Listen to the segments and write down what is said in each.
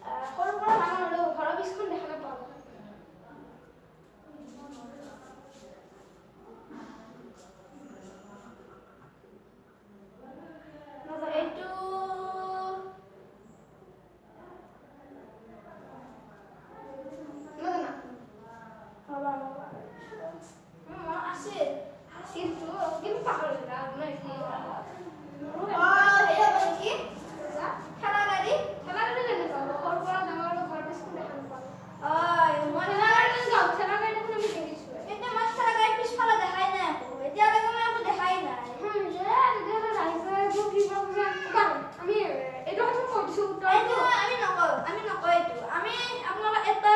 সৰুৰ পৰা ডাঙৰ হ'লেও ঘৰৰ পিছখন দেখা নাপাওঁ। এইটো নাজানা? ৰ'বা ৰ'বা, মোৰ আছিল। আছিলতো, কিন্তু পাহৰিলা নাই? অঁ, হেৰি হ'ব নেকি? ঠেলা গাড়ী। ঠেলা গাড়ী কেনেকুৱা হ'ব? সৰুৰ পৰা ডাঙৰ হ'লেও ঘৰৰ পিছখন দেখা নাপালোঁ। অঁ, মই ঠেলা গাড়ী কেনেকুৱা হ'ব? ঠেলা গাড়ী দেখোন আমি দেখিছোঁৱে। কিন্তু মই ঠেলা গাড়ীৰ পিছফালে দেখাই নাই একো। এতিয়ালৈকে মই একো দেখাই নাই। তেতিয়াহ'লে ৰাইজে এইবোৰ কিবা পূজা বাৰু আমি এইটো কথা কৈ দিছোঁ উত্তৰটো। এইটো আমি নকওঁ, আমি নকওঁ এইটো। আমি আপোনালোক এটা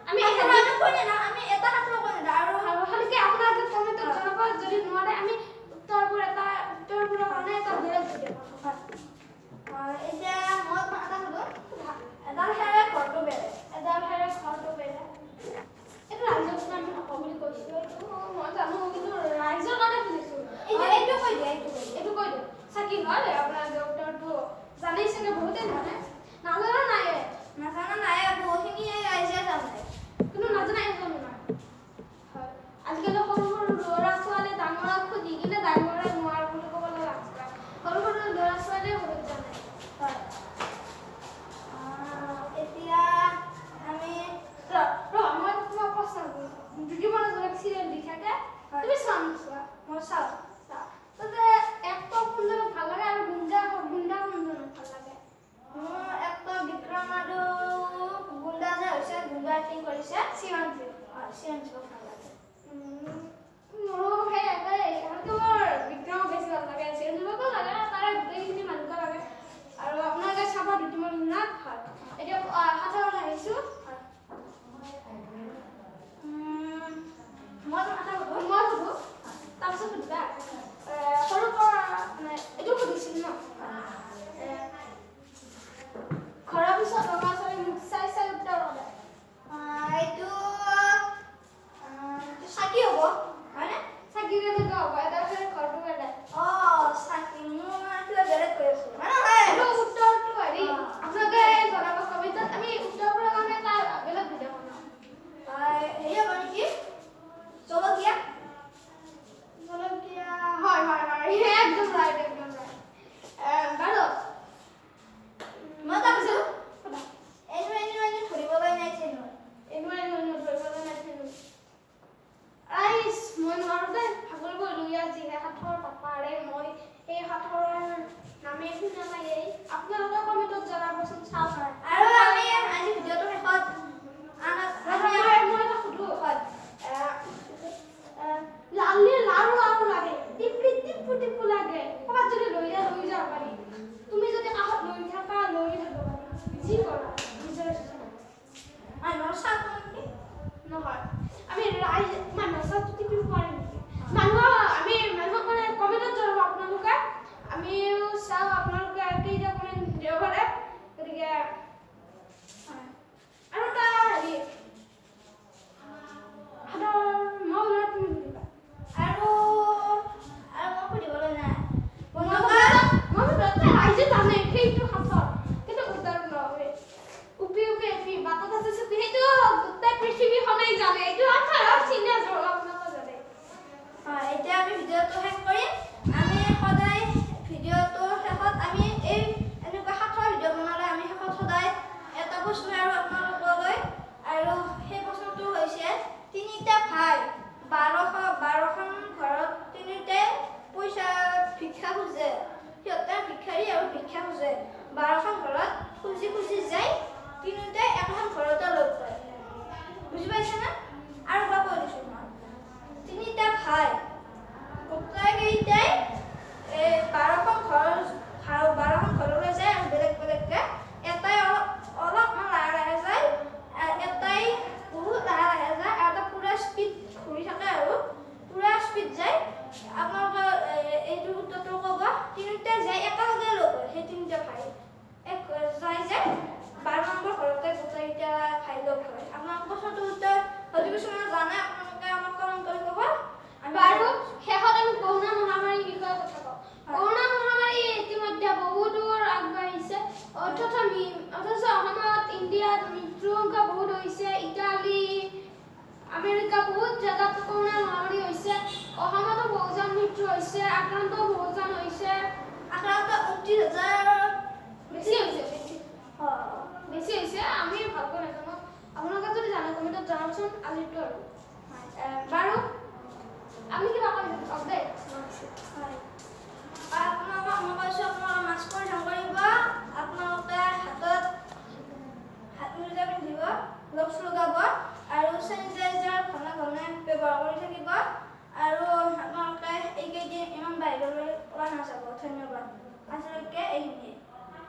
আমি সাঁথৰ আমি কৈ নিদিওঁ, আমি এটা সাঁথৰ কৈ নিদিওঁ আৰু। আৰু খালি আপোনালোকে কমেণ্টত জনাব, যদি নোৱাৰে আমি উত্তৰবোৰ এটা উত্তৰবোৰৰ কাৰণে এটা বেলেগ ভিডিঅ' বনাম। হয়, এতিয়া মই তোমাক এটা সুধো। এডাল খেৰে ঘৰটো বেৰে। এডাল খেৰে ঘৰটো বেৰে। এইটো ৰাইজৰ কাৰণে আমি নকওঁ বুলি কৈছোঁ। এইটো মই জানো, কিন্তু ৰাইজৰ কাৰণে সুধিছোঁ। এইটো কৈ দিয়া, এইটো কৈ দিয়া। এইটো কৈ দিওঁ, চাকি হয়। আপোনালোকে উত্তৰটো জানেই চাগে, বহুতে জানে, নাজানা নাই। নাজানা নাই, বহুখিনি ৰাইজে জানে। কিন্তু নাজানা এজনো নাই। হয়, আজিকালি সৰু সৰু ল'ৰা ছোৱালী ডাঙৰক সুধি কিনে ডাঙৰে নোৱাৰো বুলি ক'বলৈ লাজ পায়। সৰু সৰু ল'ৰা ছোৱালীয়ে বহুত জানে। হয়, এতিয়া আমি ৰ ৰ, মই তোমাক প্ৰশ্ন কৰোঁ। জ্যোতিপ্ৰসাদ চিৰিয়েল দি থাকে, তুমি চোৱা নোচোৱা? মই চাওঁ। চোৱা। তাতে একটা কোনজনক ভাল লাগে আৰু গুণ্ডা কোনজনক ভাল লাগে? মোৰ একটা বিক্ৰম আৰু গুণ্ডা যে হৈছে, গুণ্ডা এক্টিং কৰিছে চিৰঞ্জীৱ। অঁ, চিৰঞ্জীৱক ভাল লাগে। মোৰো সেই একেই। আনকি মোৰ বিক্ৰমক বেছি ভাল লাগে, চিৰঞ্জীৱকো লাগে, তাৰে গোটেইখিনি মানুহকে লাগে। আৰু আপোনালোকে চাব দুটিমৰ নাট। হয়, এতিয়া সাঁথৰলৈ আহিছোঁ। হয়, মই তোমাক এটা সুধো। মই সুধো, তাৰপিছত সুধিবা। সৰুৰ পৰা মানে এইটো সুধিছিল ন? ঘৰৰ পিছত ৰঙা ছোৱালী মুখ চাই চাই উত্তৰ কৰে। এইটো এইটো চাকি হ'ব, হয়নে? চাকি কেনেকুৱা হ'ব? এটা ঘৰটো বেলেগ। অঁ, চাকি। মোৰ মানে কিবা বেলেগ কৈ আছোঁ মানে নহয়। এইটো উত্তৰটো হেৰি আপোনালোকে জনাব কমেণ্টত। আমি উত্তৰবোৰৰ কাৰণে এটা বেলেগ ভিডিঅ' বনাম। হেৰি হ'ব নেকি? জলকীয়া। জলকীয়া, হয় হয় হয়, একদম ৰাইট, একদম ৰাইট। বাৰু। মই এটা সুধো। সোধা। এনো এনো এনো ধৰিবলৈ নাই চেনো। এনো এনো এনো অসমতো বহুজন মৃত্যু হৈছে, আক্ৰান্তও বহুজন হৈছে। আক্ৰান্ত 29 হাজাৰ। বেছি হৈছে, বেছি। বেছি হৈছে। আমি ভালকৈ নাজানো। আপোনালোকে যদি জানে, কমেণ্টত জনাবচোন। আজিৰটো আৰু বাৰু আপুনি কিবা কৈ কওক দেই। হয়, আপোনালোকক মই কৈছোঁ, আপোনালোকে মাস্ক পৰিধান কৰিব, আপোনালোকে হাতত হাত মোজা পিন্ধিব, গ্ল'ভছ লগাব আৰু চেনিটাইজাৰ ঘনে ঘনে ব্যৱহাৰ কৰি থাকিব আৰু আপোনালোকে এইকেইদিন ইমান বাহিৰলৈ ওলাই নাযাব। ধন্যবাদ, আজিলৈকে এইখিনিয়ে।